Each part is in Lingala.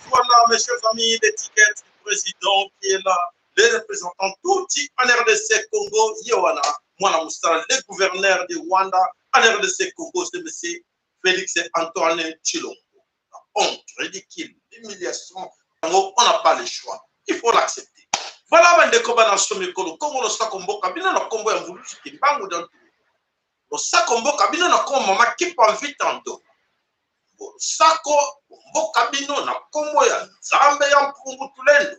Voilà, mes chers amis, l'étiquette du président qui est là, les représentants Tutsi en RDC Congo, ye wana, mwana mosala, le gouverneur de Rwanda en RDC Congo, c'est M. Félix Antoine Tshilombo. La honte, ridicule, l'humiliation, on n'a pas le choix. Il faut l'accepter. Voilà, bandeko bana somikolo, Congo losako mboka, bino na kombo ya Mvuluzi Kimbangu dans losako mboka bino na kombo mama Kipa Mvitando. Losako mboka bino na kombo ya Nzambe ya Mpungu Tulendo.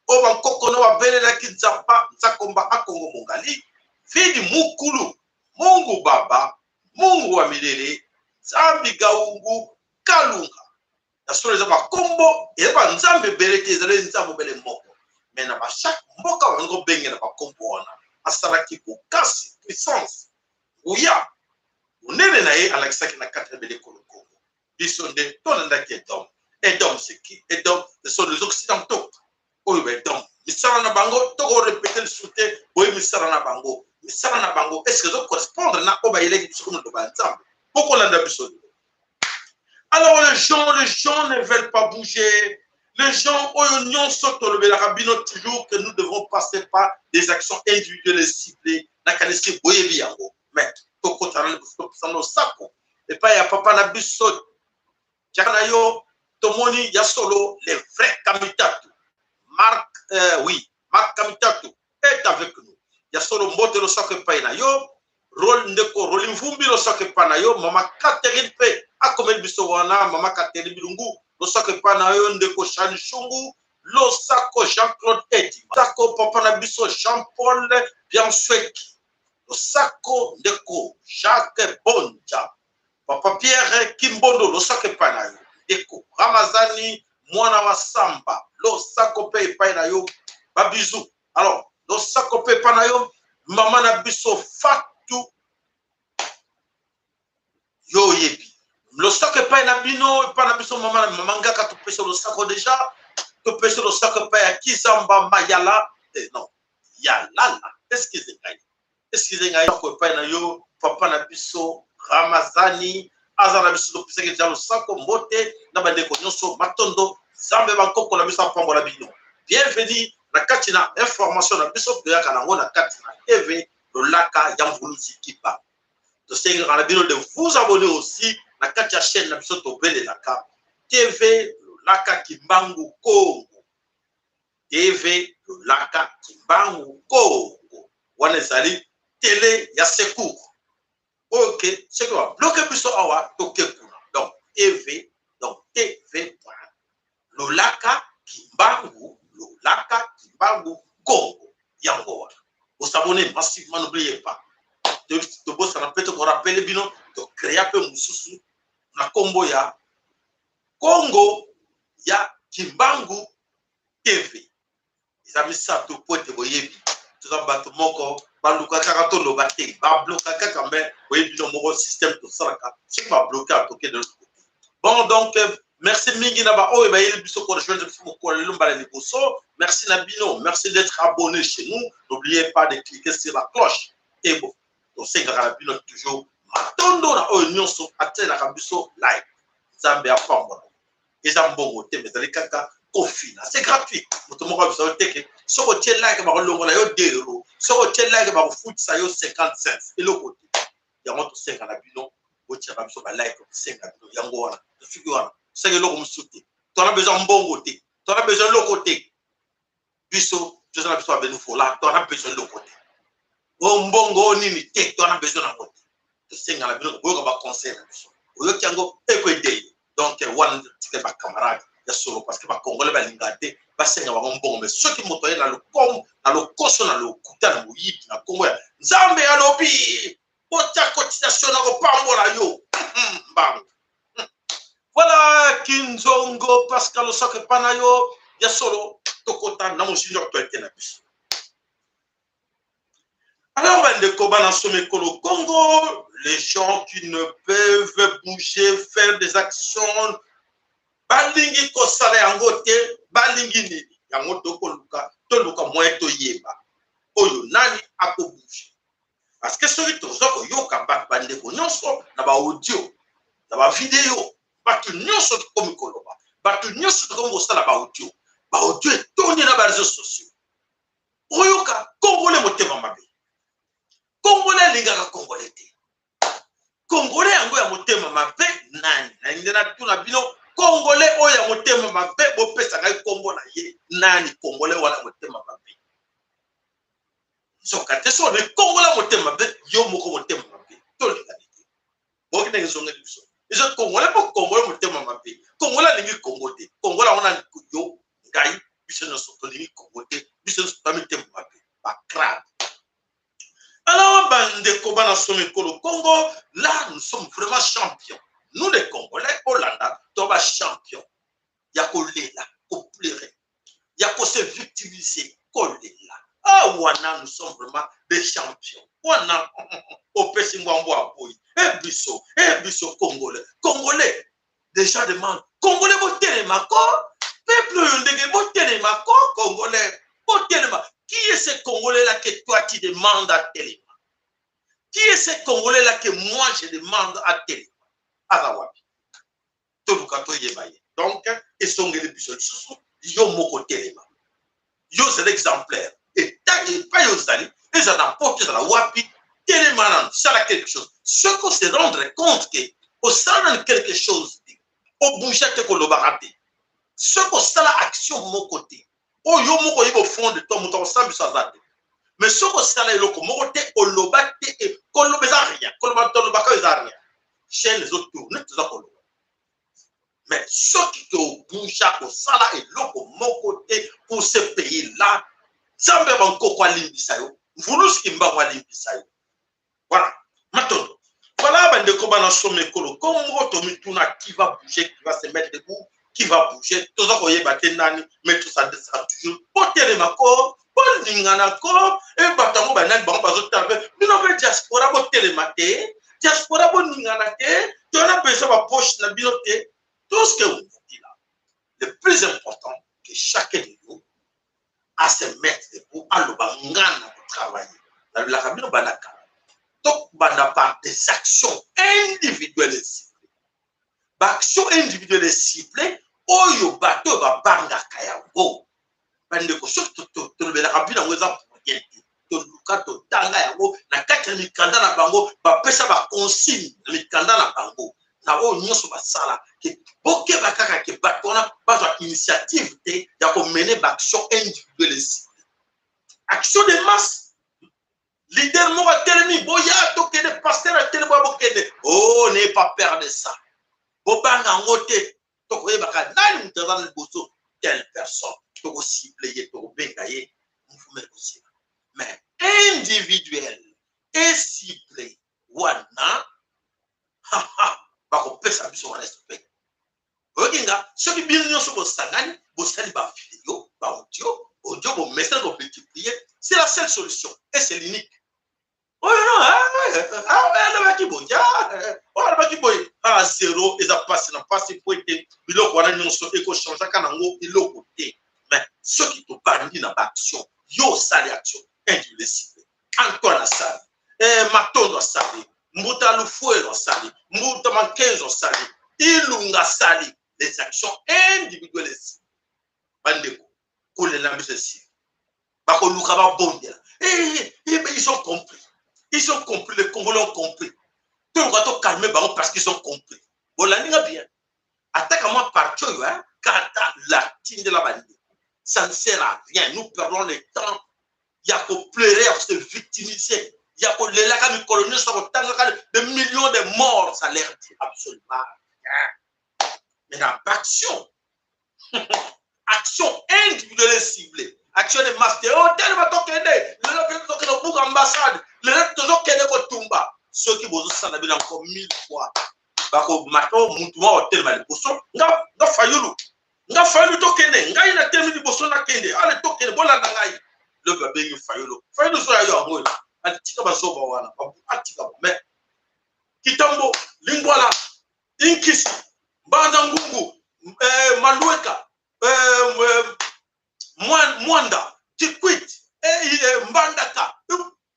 Oyo bankoko no babelelaki Nzapa Nzakomba Akongo Mongali, Vidi Mukulu, Mungu Baba, Mungu wa milele, Nzambi Gaungu Kalunga. Ya solo eza bakombo, eza banzambe ebele te, ezali nzambe obele moko. Mais na ba chaque mboka bazali kobengela bakombo wana. Asalaki bokasi, puissance, nguya, monene na ye alakisaki na kati ya belekolo Congo. Biso nde tolandaki Edom. Edom c'est qui? Edom, ce sont les Occidentaux. Oyo ba Edom, misala na bango toko répéter lisusu te, boye misala na bango, misala na bango est-ce que ezo correspondre na oyo bayelaki biso comme loba ya Nzambe? Bokolanda biso. Alors les gens ne veulent pas bouger. Les gens oyo nyonso tolobelaka bino toujours que nous devons passer par des actions individuelles et ciblées. Nakanisi boyebi yango. Mais tokotana liboso topesa losako epai ya papa na biso tiaka na yo, tomoni ya solo les vrais Kamitatu. Marc, oui, Marc Kamitatu est avec nous. Ya solo mbote, losako epai na yo. Rol ndeko Roli Mvumbi, losako epai na yo. Mama Catherine mpe akomeli biso wana, mama Catherine Bilungu, losako epai na yo. Ndeko Shani Shungu, losako. Jean-Claude Edima, losako. Papa na biso Jean-Paul Biansweki, losako. Ndeko Jacques Bonja, papa Pierre Kimbondo, losako epai na yo. Ndeko Ramazani mwana wa Samba, losako mpe epai na yo, babizu. Alors losako mpe epai na yo, mama na biso Fatu, yo oyebi. Losako epai na bino, epai na biso mama na mama Ngaka, topesa losako déjà, topesa losako epai ya Kizamba Mayala, eh, non, Yalala, excuse ngai, excuse ngai. Losako epai na yo, papa na biso Ramazani aza na biso, topesaki deja losako. Mbote na bandeko nyonso, matondo. Nzambe bankoko na biso apambola bino. Bienvenue na kati na information na biso toyaka nango na kati na TV Lolaka ya Mvuluzi Kipa. Tosengaka na bino de vous abonner aussi na kati ya chaîne na biso tobelelaka TV Lolaka Kimbangu Kongo, TV Lolaka Kimbangu Kongo. Wana ezali télé ya secours oyo ke soki babloquer biso awa, toke kuna. Donc TV, donc TV point Lolaka Kimbangu, Lolaka Kimbangu Kongo, yango wana. Bos'abonner massivement, n'oubliez pas. Tobosana mpe tokorappeler bino, tocréa mpe mosusu na nkombo ya Kongo ya Kimbangu TV. Eza misato po ete boyebi toza bato moko baluka kaka toloba te, babloka kaka. Me boyebi bino moko système tosalaka, soki babloquer, atoke de l'autre côté. Bon, donc merci mingi na baoyo bayeli biso korejoindre biso mokolo lelo mbala liboso. Merci na bino, merci d'être abonné chez nous. N'oubliez pas de cliquer sur la cloche. Et bon, tosengaka na bino toujours matondo na oyo nyonso atielaka biso like. Nzambe apambola. Eza mbongo te, mais ezali kaka kofina, c'est gratuit. Moto moko abisa yo teke soki otie like bakolongola yo 2 euro, soki otie like bakofutisa yo 50 cents, eloko te. Yango tosenga na bino. Botiaka biso balike, kosenga bino yango wana. Tosuki wana, tosenga eloko mosusu te. Tona besoin mbongo te, tona besoin eloko te. Biso toza na biso babénévolat, tona besoin eloko te. O mbongo o nini te, tona besoin nango te. Tosenga na bino boyoka baconseil na biso, oyoki yango ekoaider yo. Donc wana tikali bacamarade ya solo, parce que bacongolais balingaka te basenga bango mbongo. Mais soki moto aye na lokomo, na lokoso, na lokuta, na moyibi, na nkombo ya Nzambe, alobi botia cotisation na kopambola yo mbango. Voilà, Kinzongo Pascal Osaka, epa na yo ya solo. Tokota na mozindo actualité na biso. Alors, bandeko bana somekolo Congo, les gens qui ne peuvent bouger, faire des actions, balingi kosala yango te, balingi nini? Yango tokoluka, toluka moyen toyeba oyo nani akobouger, parce que soki toza koyoka bato, bandeko nyonso na baaudio, na bavideo, bato nyonso tokomi koloba, bato nyonso tokomi kosala baaudio, baaudio etondi na baréseaux sociaux. Oyoka Congolais motema mabe, Congolais alingaka Congolais te. Congolais yango ya motema mabe nani? Nalingi natuna bino, Congolais oyo ya motema mabe, bopesa ngai nkombo na ye. Nani Congolais wana motema mabe? Soka te, so olobi Congolais motema mabe, yo moko motema mabe. Tolingani te, boki ndenge ezongeli biso. Eza Congolais mpo Congolais motema mabe, Congolais alingi Congo te. Congolais yango nani? Yo, ngai, biso nyonso tolingi Congo te. Biso nyonso toza mitema mabe, bacrabe. Alors, bandeko bana somekolo Congo, là nous sommes vraiment champions, nous les Congolais. Olanda to bachampion ya kolela, kopleurer, ya kose victimiser, kolela. Ah, wana nous sommes vraiment des champions. Wana opesi ngwambo aboyi. E biso, e biso Congolais, Congolais déjà demande Congolais botelema ko, peuple oyo ndenge botelema ko, Congolais botelema. Qui est ce Congolais là que toi tu demandes à telema? Qui est ce Congolais là que moi je demande à telema? Aza wapi? Toluka toyeba ye. Donc esongeli biso lisusu, yo moko telema, yo ozali exemplaire. Epai ozali, ezala na poto, ezala wapi, telema nanu, sala quelque chose. Soki ose rendre compte ke osala nanu quelque chose te, obouger te, kolobaka te, soki osala action moko te oyo yo moko oyebi au fond de toi, moto akosala biso aza te. Mais soki osala eloko moko te, oloba te, koloba eza rien, koloba tolobaka eza rien, chaîne ezotourner, toza koloba. Mais soki ke obouger, kosala eloko moko te pour ce pays là, Nzambe ya bankoko alimbisa yo, Mvulusi Mbango alimbisa yo. Voilà, matondo. Voilà, bandeko bana somo ekolo Kongo, tomituna qui va bouger, qui va se mettre debout, qui va bouger. Toza koyeba te nani, mais tosadresaka toujours botelema ko, bolingana ko. E bato yango banani? Bango bazotala mpe bino mpe diaspora, botelema te, diaspora boningana te, tona besoin bapoche na bino te. Tout ce que vous dit là, le plus important, que chacun de nous à se mettre debout, aloba nga na kotravailler. Nalobelaka bino banda kala, tobanda par des actions individuelles et ciblées. Baaction individuelle et ciblée oyo bato oyo babangaka yango, bandeko, soki tolobelaka bino yango, eza pour rien te. Toluka totanga yango na kati ya mikanda na bango, bapesa baconsigne na mikanda na bango na oyo nyonso basala ke bokeba kaka ke bato wana bazwa initiative te ya komener baaction individuelle et ciblée. Action de masse, leader moko atelemi, boya tokende, pasteur atelemi, boya bokende. Oh, n'ayez pas peur de ça, bobanga yango te. Tokoyebaka nani moto aza na liboso, telle personne, tokocibler ye, tokobenga ye, mouvement ekosila. Mais individuel et ciblé wana, bakopesa biso respect. Oyoki nga? Soki bino nyonso bosangani, bosali bavideo, baaudio, audio, bomesana komultiplier, c'est la seule solution et c'est l'unique. Oyo non, alobaki boye, oyo alobaki boye, a zéro. Eza mpasi na mpasi po ete biloko wana nyonso ekochangeaka nango eloko te. Mais soki tobandi na baaction, yo osali action individuelle ciblée, Antoine asali, Matondo asali, Mbuta Lufuelo asali, Mbuta Mankenzo asali, Ilunga asali, les actions individuelles, bandeko, kolela biso esili. Bakoluka babondela. Ils ont compris, ils ont compris, les Congolais ont compris. Toluka tocalmer bango parce qu'ils ont compris. Bolandi nga bien? Ataka mwa parti oyo kata latindela bandeko, ça ne sert à rien. Nous perdons le temps ya kopleurer, ya kose victimiser, ya kolelaka mikolo nyonso, ya kotangaka des millions de morts. Ça leur dit absolument rien. Maintenant, action, action individuelle ciblée, action de masse te. O telema, tokende lelo mpe, tokende kobuka ambassade lelo, tozokende kotumba. Soki bozosala bino encore mille fois, bakomata mutu moko otelema liboso. Nga Fayulu, nga Fayulu, tokende. Ngai natelemi liboso, nakende. Ale, tokende, bolanda ngai. Lobi babengi Fayulu. Fayulu, so yayo yango oyo atika bazoba wana, atika. Mais Kitambo, Lingwala, Inkisi, Mbanza Ngungu, Malueka, Mwanda, Kikwit, Mbandaka,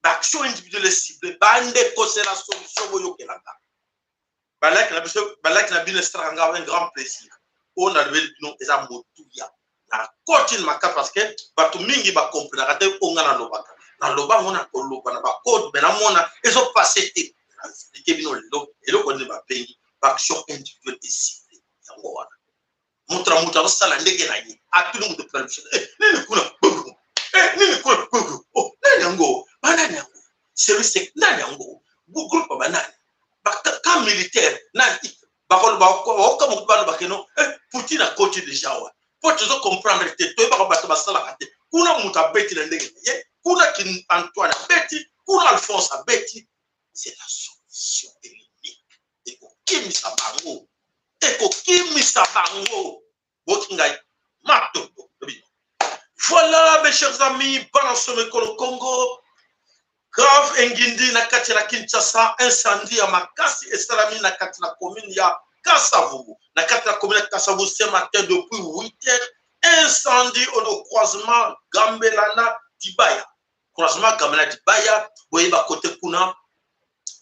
baaction individuelle ciblée, bandeko, c'est la solution. Boyokelaka balaki na biso, balaki na bino, esalaka nga un grand plaisir. Oyo nalobeli bino eza motuya na kotine maka, parce que bato mingi bakomprenaka te. Oyo nga nalobaka, naloba yango na koloba na bacode, me namona ezopasser te. Naexpliquer bino lelo eloko nini babengi baaction individuelle et ciblée. Yango wana moto na moto azosala ndenge na ye. Atuni moto permission: nini kuna? Nini kuna? Oh, nani yango? Banani yango? Service nani yango? Groupe banani? Bacamp militaire nani? Bakoka moto balobaka no Poutine akoti déjà wa po tozo comprendre te. Toyebaka bato basalaka te. Kuna moto abeti na ndenge na ye, kuna Antoine abeti, kuna Alphonse abeti. C'est la solution unique. Ekokimisa bango, ekokimisa bango. Boki ngai matoto. Voilà, mes chers amis, bana somekolo Congo. Grave engindi na kati na Kinshasa. Incendie ya makasi esalami na kati na commune ya Kasavubu, na kati na commune ya Kasavubu ce matin depuis 8 heures. Incendie au croisement Gambela na Dibaya, croisement Gambela Dibaya. Boyeba kote kuna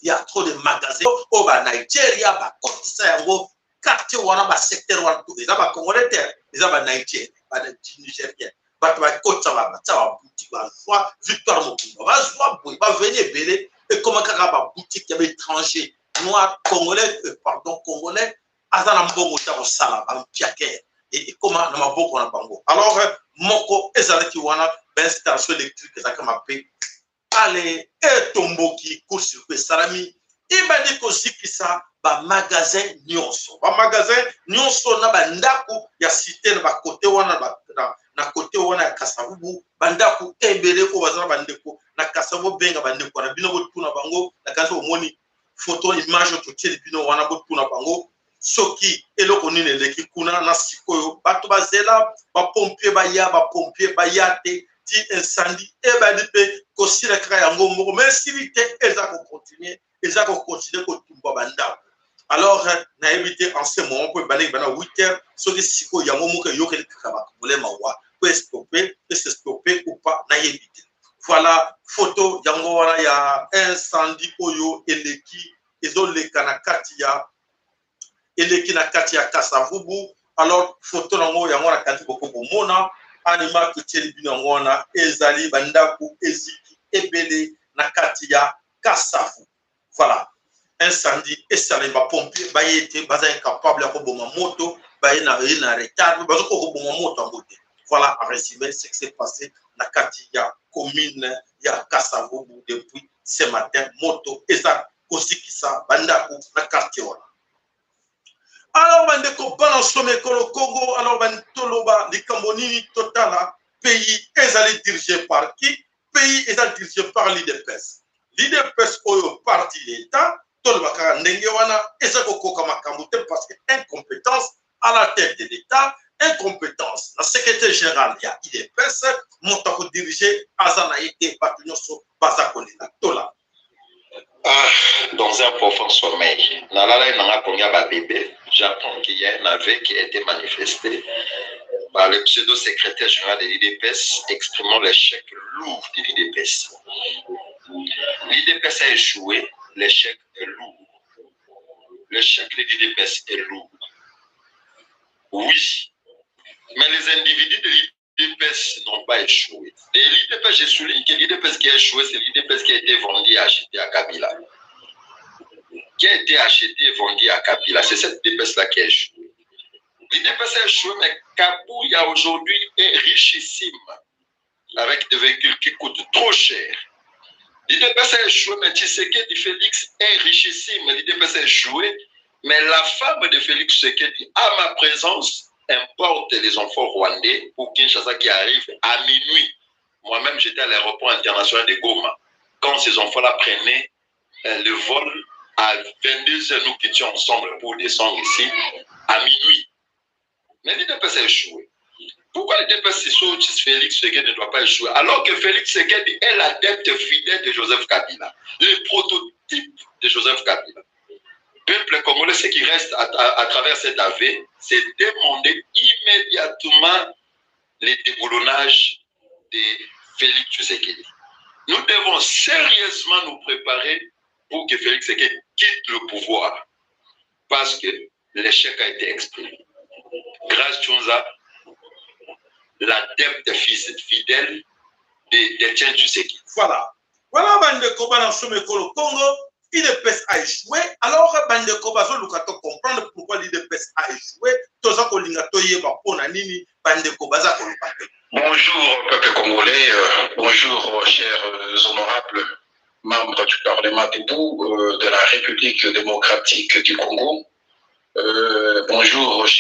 ya trop de magasin oyo Banigeria bakotisa yango quartier wana, basecteur wana. Eza Bacongolais te, eza Banigeria, Banigérien. Bato bakotisa, batia baboutique, bazwa Victoire mobimba, bazwa boye baveni ebele. Ekoma kaka baboutique ya baétranger noir. Congolais, pardon, Congolais aza na mbongo te kosala bampiakere, ekoma na maboko na bango. Alors moko ezalaki wana, bainstallation électrique ezalaki mabe. Ale, etomboki, court-circuit esalami, ebandi kozikisa bamagasin nyonso, bamagasin nyonso na bandako ya cité na bakote wana, na kote wana ya Kasavubu. Bandako ebele oyo baza na bandeko na Kasavubu, bobenga bandeko na bino, botuna bango. Na kasi omoni photo, image oyo totieli bino wana, botuna bango soki eloko nini eleki kuna. Na sikoyo bato bazela bapompier baya, bapompier baya te. Ti incendie ebandi mpe kosila kaka yango moko, mais esili te, eza kocontinuer, eza kocontinuer kotumba bandako. Alors nayebi te en ce moment, mpo ebandaki bana 8 heures, soki sikoyo yango moko eyokeli kaka bakongole mawa po estopper, esestopper ou pas, nayebi te. Voilà photo yango wana ya incendie oyo eleki, ezoleka na kati ya, eleki na kati ya Kasavubu. Alors photo nango yango na kati, boko komona anima totieli bino yango wana. Ezali bandako eziki ebele na kati ya Kasavu. Voilà, incendie esalemi, bapompier baye te, baza incapable ya koboma moto. Baye na ye na retard, bazokoka koboma moto yango te. Voilà en résumé ce qui s'est passé na kati ya commune ya Kasavubu depuis ce matin. Moto eza kozikisa bandako na quartier wana. Alors bandeko, bana nsoma ekolo Congo, alors toloba likambo nini? Totala pays ezali dirigé par qui? Pays eza dirigé par l'UDPS. L'UDPS oyo parti d'État, toloba kaka ndenge wana, eza kokoka makambo te, parce que incompétence à la tête de l'État, incompétence na secrétaire général ya UDPS. Moto akodiriger aza na ye te. Bato nyonso baza kolela tola. Ah, dans un profond sommeil. Nalala nanga pongi ba bébé, j'apprends qu'il y a un aveu qui a été manifesté par le pseudo-secrétaire général de l'UDPS exprimant l'échec lourd de l'UDPS. L'UDPS a échoué, l'échec est lourd. L'échec de l'UDPS est lourd. Oui, mais les individus de l'UDPS n'ont pas échoué. Et l'UDPS, je souligne que l'UDPS qui a échoué, c'est l'UDPS qui a été vendu et acheté à Kabila. qui a été achetée et vendue à Kabila, c'est cette UDPS-là qui a échoué. L'UDPS a échoué, mais Kabouya aujourd'hui est richissime, avec des véhicules qui coûtent trop cher. L'UDPS a échoué, mais Tshisekedi Félix est richissime. L'UDPS a échoué, mais la femme de Félix Tshisekedi, à ma présence, importe les enfants rwandais pour Kinshasa qui arrivent à minuit. Moi-même, j'étais à l'aéroport international de Goma. Quand ces enfants-là prenaient le vol à 22h, nous quittions ensemble pour descendre ici à minuit. Mais l'UDPS a échoué. Pourquoi l'UDPS Félix Tshisekedi ne doit pas échouer alors que Félix Tshisekedi est l'adepte fidèle de Joseph Kabila, le prototype de Joseph Kabila? Peuple congolais, ce qui reste à travers cet AV, c'est demander immédiatement le déboulonnage de Félix Tshisekedi. Nous devons sérieusement nous préparer pour que Félix Tshisekedi quitte le pouvoir, parce que l'échec a été exprimé. Grâce Tshunza, l'adepte fidèle d'Etienne Tshisekedi. Voilà. Voilà, bandeko bana somekolo Congo, l'UDPS a échoué. Alors, bandeko bazoluka to comprendre pourquoi l'UDPS a échoué. Toza kolinga toyeba mpona nini bandeko baza koloba te. Bonjour peuple congolais, bonjour chers honorables membres du Parlement debout de la République démocratique du Congo. Bonjour chers